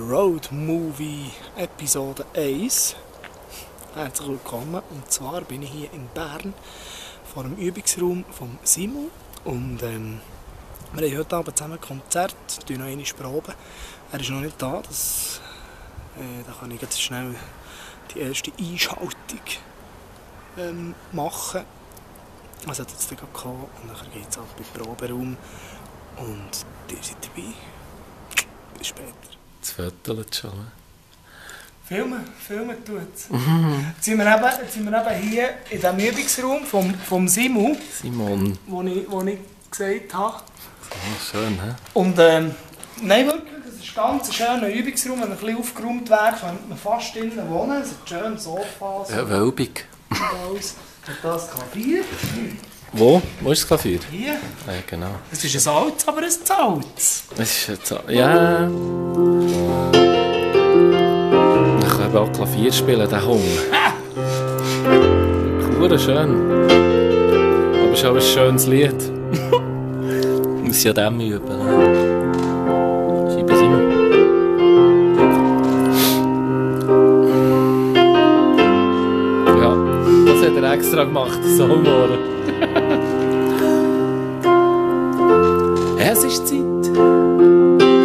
Road Movie Episode 1. Herzlich willkommen. Und zwar bin ich hier in Bern vor dem Übungsraum von Simon. Und wir haben heute Abend zusammen ein Konzert, wir noch einmal proben. Er ist noch nicht da, da kann ich jetzt schnell die erste Einschaltung machen. Also hat jetzt gerade gekommen und dann geht es ab in den Proberaum. Und ihr seid dabei. Bis später. Das Viertel schon. Filmen tut's. Jetzt sind wir eben hier in diesem Übungsraum vom Simon. Wo ich gesagt habe. Oh, schön, hä? Und nein, wirklich, es ist ein ganz schöner Übungsraum. Wenn er ein bisschen aufgeräumt wäre, könnte man fast drinnen wohnen. Es hat schöne Sofas. Ja, wölbig. Und alles. Und das Klavier. Wo? Wo ist das Klavier? Hier. Ja, genau. Es ist ein Salz, aber ein Salz. Es ist jetzt... Ja... Ich kann eben auch Klavier spielen, der Hund. Cool, schön. Aber es ist auch ein schönes Lied. Muss ja dem üben. Schreiben Sie mal. Ja, das hat er extra gemacht, so Humor. Es ist Zeit,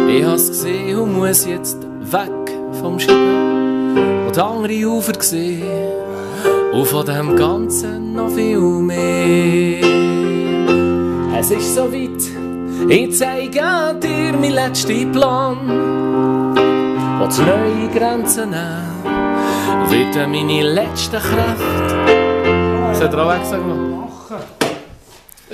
ich hab's gesehen und muss jetzt weg vom Schieben und andere Ufer gesehen und von dem Ganzen noch viel mehr. Es ist so weit, ich zeige dir meinen letzten Plan, wo zu neue Grenzen nehmen, wird meine letzten Kräfte. Das hat er auch extra gemacht.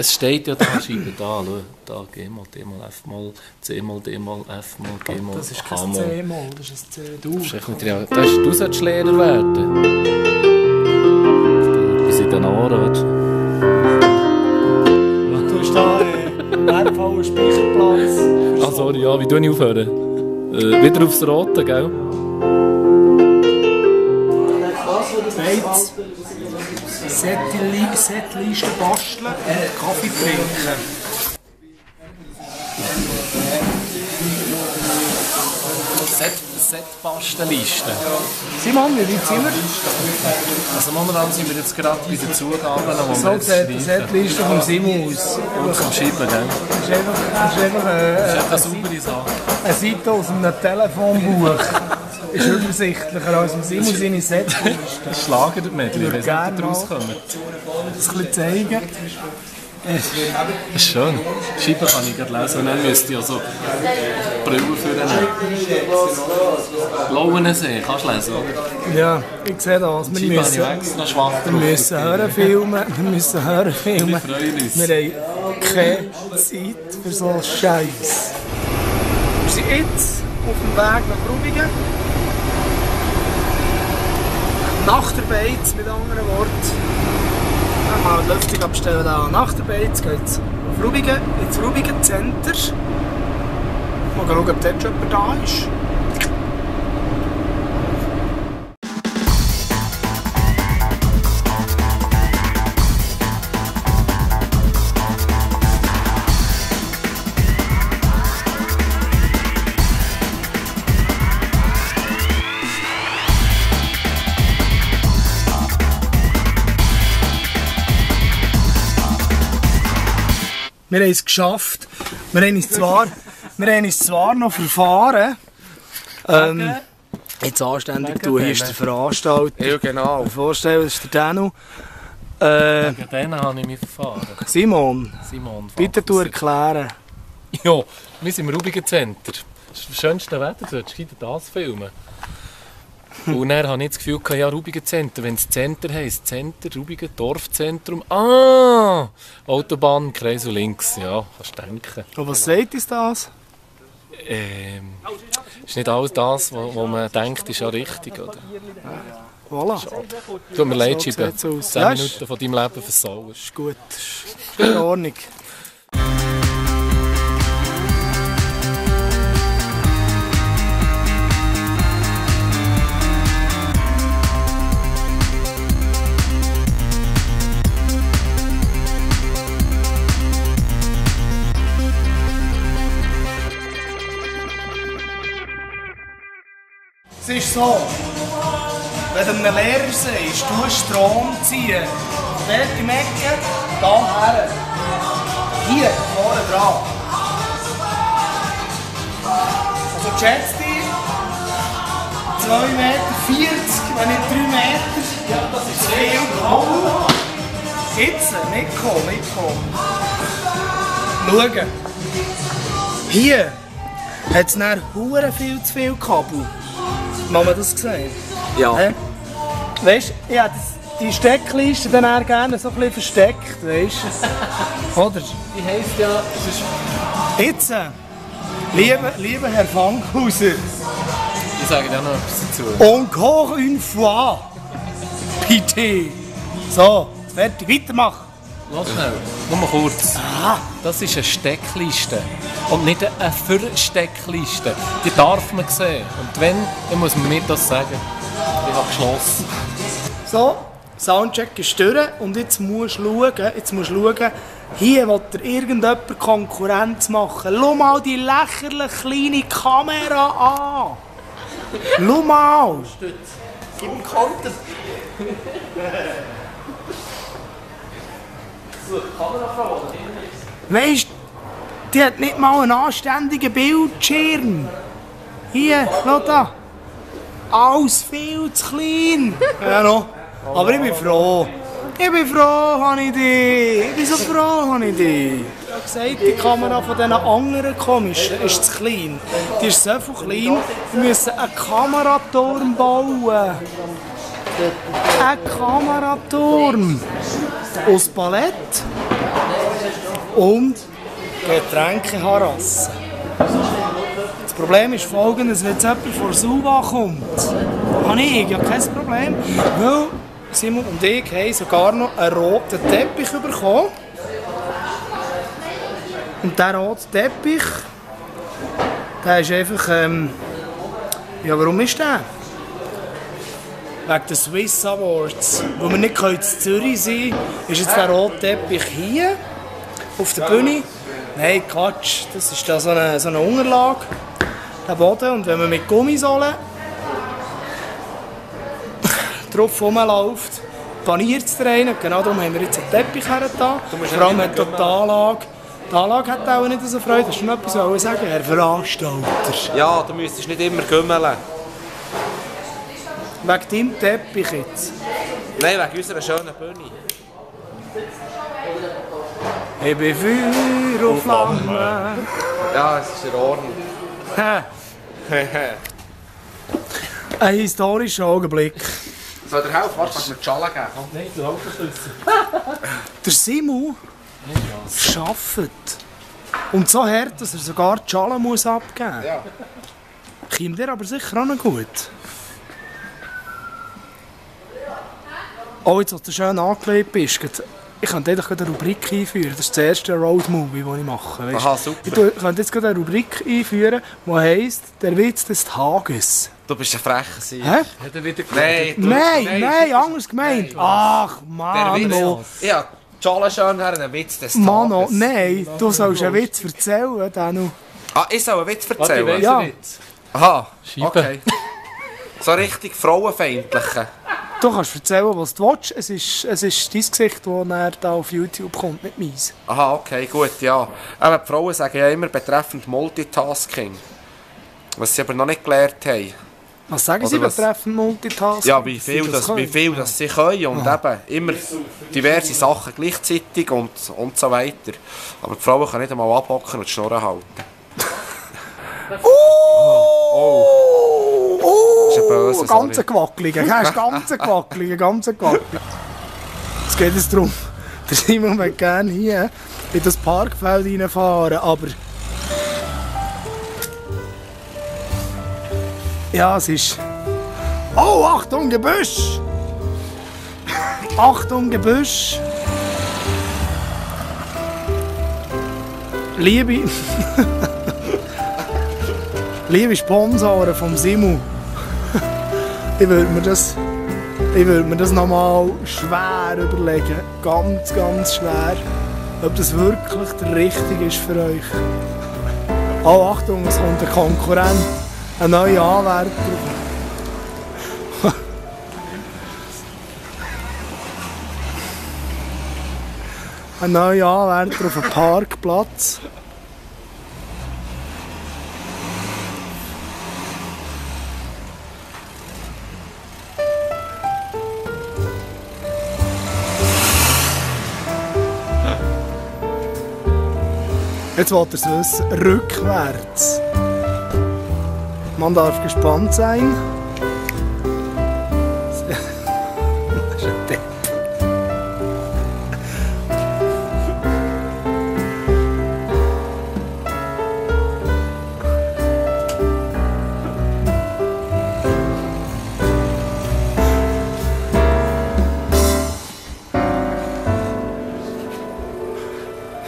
Es steht ja da, schreibe da, schau, da, G-Moll, D-Moll, F-Moll, C-Moll, D-Moll, F-Moll, G-Moll, Das ist kein H-Moll. C-Moll, das ist ein C-Dur. Du solltest Lehrer werden. Bis in den Ohren, weißt du? Du hast da wertvollen Speicherplatz. Ah, sorry, ja, wie tue ich aufhören? Wieder aufs Rote, gell? Beiz, Setliste basteln und Kaffee trinken. Set-Bastenliste. Simon, wie weit sind wir? Also momentan sind wir jetzt gerade bei den Zugaben, wo So wir jetzt sieht die Setliste von Simon aus. und vom Schreiben, gell? Das ist einfach Das ist eine saubere Sache. eine Seite aus einem Telefonbuch. Ist übersichtlicher als im Simon seine Setliste. Das Schlagermädchen, ich weiss nicht, ob ihr rauskommt. Das ein bisschen zeigen. Das ist schön. Schreiben kann ich gerade lesen und dann müsste ich also Brille für den Lauensee, kannst du lesen, oder? Ja, ich sehe das. Wir müssen hören filmen. Wir haben keine Zeit für so Scheiß. Wir sind jetzt auf dem Weg nach Rubigen. Nach der Beiz, mit anderen Worten. Mal die Lüftung abstellen da. Nach der Beiz geht es auf Rubigen, ins Rubigen Center. Mal schauen, ob dort schon jemand da ist. Wir haben es geschafft. Wir haben uns zwar noch verfahren. Jetzt anständig tun, hier ist der Veranstalter. Ja, genau. Vorstellen, das ist der Danu. Gegen den habe ich mich verfahren. Simon, bitte du erklären. Ja, wir sind im Rubigen Center. Das ist das schönste Wetter, du solltest das filmen. Und dann habe ich das Gefühl, ja, Rubigen Center, wenn es Center heisst, Center, Rubigen, Dorfzentrum, Autobahn, Kreis und links, ja, kannst du denken. Und was sagt uns das? Ist nicht alles das, was man denkt, ist ja richtig, oder? Voilà. Tut mir leid, So Scheibe. sieht's aus. 10 Ja, Minuten von deinem Leben versauen. Ist gut, ist in Ordnung. Es ist so, wenn du einem Lehrer sagst, du musst Strom ziehen, dort im Ecke, da her. Hier, vorne dran. Also schätzt dich, 2,40 Meter, wenn nicht 3 Meter. Ja, das ist viel. Jetzt, mitkommen. Schauen. Hier hat es dann verdammt viel zu viel Kabel. Haben wir das gesehen? Ja. Weißt du, ich hätte die Steckliste dann eher gerne so ein bisschen versteckt, weißt du? Oder? Die heisst ja, es ist... Jetzt, lieber Herr Fankhauser, Ich sage dir noch etwas dazu. encore une fois, bitte. So, fertig, weitermachen. Lass schnell, nur mal kurz. Das ist eine Steckliste und nicht eine Versteckliste. Die darf man sehen. Und wenn, dann muss man mir das sagen. Ich habe geschlossen. So, Soundcheck ist durch und jetzt musst du schauen, hier will dir irgendjemand Konkurrenz machen. Schau mal die lächerlich kleine Kamera an. Schau mal. Gib ihm Konten. Weisst du, die hat nicht mal einen anständigen Bildschirm. Hier, schau da. Alles viel zu klein. Ja, noch. Aber ich bin froh. Ich bin so froh, habe ich dich. Ich habe gesagt, die Kamera von diesen anderen komischen ist zu klein. Die ist so viel klein, wir müssen einen Kameraturm bauen. Ein Kameraturm. Aus Palett und Getränkeharassen. Das Problem ist folgendes, wenn jetzt jemand von Suva kommt, habe ich ja kein Problem, weil Simon und ich haben sogar noch einen roten Teppich bekommen. Und dieser rote Teppich, der ist einfach, ja, warum ist der? Wegen den Swiss Awards. Wo wir nicht in Zürich sein können, ist jetzt der rote Teppich hier auf der Bühne. Nein, Quatsch, das ist da so eine Unterlage, der Boden. Und wenn man mit Gummisohlen drauf rumläuft, paniert es einen. Genau darum haben wir jetzt einen Teppich hergetan. Vor allem hat die Anlage. Die Anlage hat auch nicht so Freude. Hast du noch etwas sagen, Herr Veranstalter? Ja, du müsstest nicht immer gümmeln. Wegen deinem Teppich jetzt? Nein, wegen unserer schönen Bühne. Ich bin Feuer und Flamme. Ja, es ist in Ordnung. Ein historischer Augenblick. Soll dir helfen? Warte, kannst du mir die Schale geben? Nein, du hast den Schlüssel. Der Simon arbeitet. Und so hart, dass er sogar die Schale abgeben muss. Ja. Kommt dir aber sicher auch noch gut. Oh, jetzt, als du schön angelegt bist, ich könnte eigentlich eine Rubrik einführen. Das ist das erste Roadmovie, das ich mache. Weißt? Aha, super. Ich könnte jetzt eine Rubrik einführen, die heisst «Der Witz des Tages». Du bist ein frecher Sieg. Hä? Hat er wieder Nein, anders gemeint. Ach, Mann. Ich habe die Schale schön her, einen Witz des Tages. Mano, nein, du sollst einen Witz erzählen, Danu. Ah, ich soll einen Witz Warte, ich erzählen? weiss Ja. nicht. Aha, Scheibe. okay. So richtig frauenfeindliche. Du kannst erzählen, was du willst. Es ist dein Gesicht, das da auf YouTube kommt, nicht meins. Aha, okay, gut, ja. Aber die Frauen sagen ja immer betreffend Multitasking. Was sie aber noch nicht gelernt haben. Was sagen sie Oder was? betreffend Multitasking? Ja, wie viel das sie können und eben immer diverse Sachen gleichzeitig und so weiter. Aber die Frauen können nicht einmal abhocken und die Schnurren halten. Oh! Das ist ein böser, Ganz sorry. gewackeliger, ganz gewackeliger. Es geht es darum, der Simon möchte gerne hier in das Parkfeld reinfahren, aber... Ja, es ist... Oh, Achtung, Gebüsch! Achtung, Gebüsch! Liebe Sponsoren vom Simon, ich würde mir das nochmal schwer überlegen, ganz schwer, ob das wirklich der richtige ist für euch. Oh, Achtung, es kommt ein Konkurrent, ein neuer Anwärter Ein neuer Anwärter auf einen Parkplatz. Jetzt will er es wissen, rückwärts. Man darf gespannt sein. Das ist ein Depp.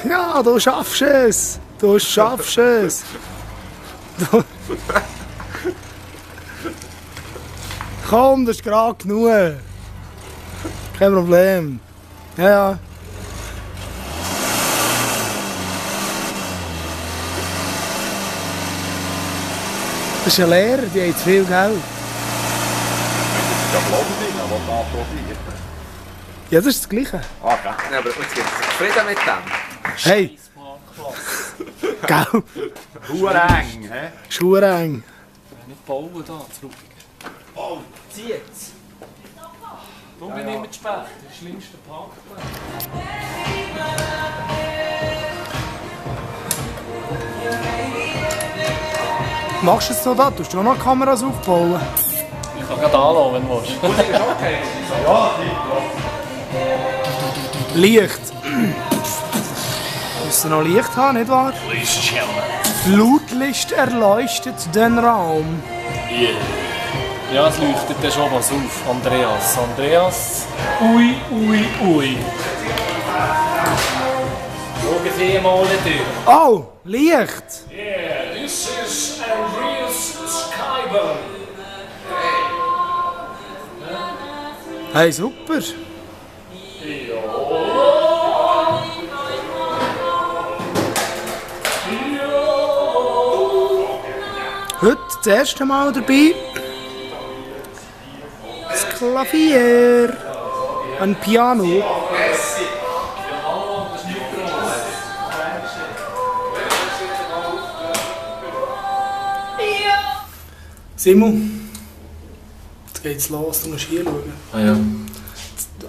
Ja, du schaffst es! Du schaffst es! Du... Komm, das ist gerade genug! Kein Problem. Ja, ja. Das ist ein Lehrer, die haben zu viel Geld. Ja, das ist das Gleiche. Ah, okay. Ja, aber jetzt gibt es zufrieden mit dem. Hey! Gell? Hureneng, hä? Schuhreng. Nicht bauen da, zurück. Oh, zieh jetzt! Darum bin ich immer zu spät. Der schlimmste Parkplatz. Machst du es so da? Tust du auch noch Kameras aufbauen? Ich kann gerade anlassen, wenn du willst. Okay. Ja, Licht. Müssen noch Licht haben, nicht wahr? Flutlicht erleuchtet den Raum. Yeah. Ja, es leuchtet dann schon was auf. Andreas. Andreas. Ui, ui, ui. Schauen Sie mal durch. Oh, Licht! Yeah, this is Andreas Skyburn. Hey, super! Heute das erste Mal dabei. Das Klavier. Ein Piano. Simon, jetzt geht's los, du musst hier schauen. Ah ja.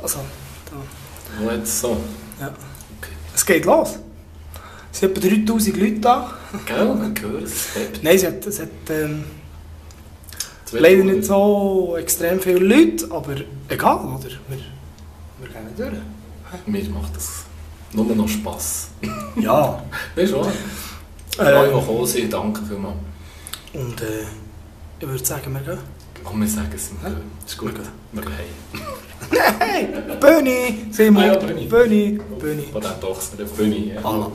Also, da. Wo jetzt so? Ja. Okay. Es geht los. Es sind etwa 3000 Leute da. Gell, man hört es. Nein, es hat leider nicht so extrem viele Leute, aber egal, oder? Wir gehen durch. Mir macht das nur noch Spass. Ja. Weißt du was? Alle, die gekommen sind, danke vielmals. Und ich würde sagen, wir gehen. Komm, wir sagen es. Ist gut. Wir gehen heim. Hey, Böni! Simon, Ah ja, Böni. Böni. Von der Tochter, der Bühne. Ja. Alla.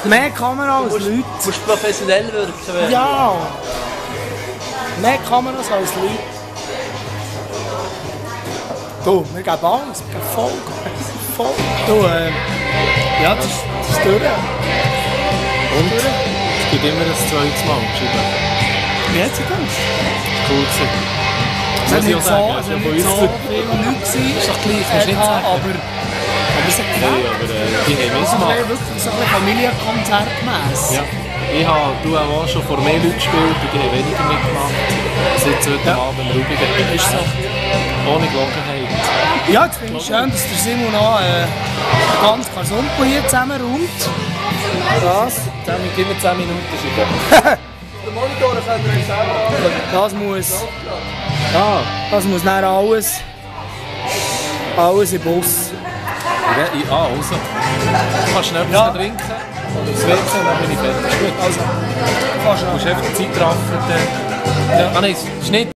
Mehr Kamera als Leute. Du musst professionell wirken. Ja! Mehr Kameras als Leute. Du, wir geben alles. Wir geben Vollgas. Voll. Du, ja, das ist durch. Und? Es gibt immer ein zweites Mal. Wie hat sie das? Cool gewesen. Es hat Muss ich nicht auch so, sagen, es ja, hat von nicht uns. so viele Leute gewesen. Ist doch gleich, musst du nicht sagen. Aber es hat Nein, aber die haben es ist mitgemacht. wirklich so ein Familienkonzertmässig. Ja. Ich habe auch schon vor mehr Leuten gespielt und die haben weniger mitgemacht. Seit heute Abend Rubiger. Ist so. Ohne Gelegenheit. Ja, jetzt finde ich schön, dass der Simon noch ganz Karsumpo hier zusammenräumt. Das. Gib mir 10 Minuten schicken. Das muss. Das muss dann alles im Bus. Also. Du kannst schnell etwas trinken. Oder das WC, dann bin ich fertig. Ist gut. Also, fast Du musst einfach die Zeit raffen. Ah nein, es ist nicht.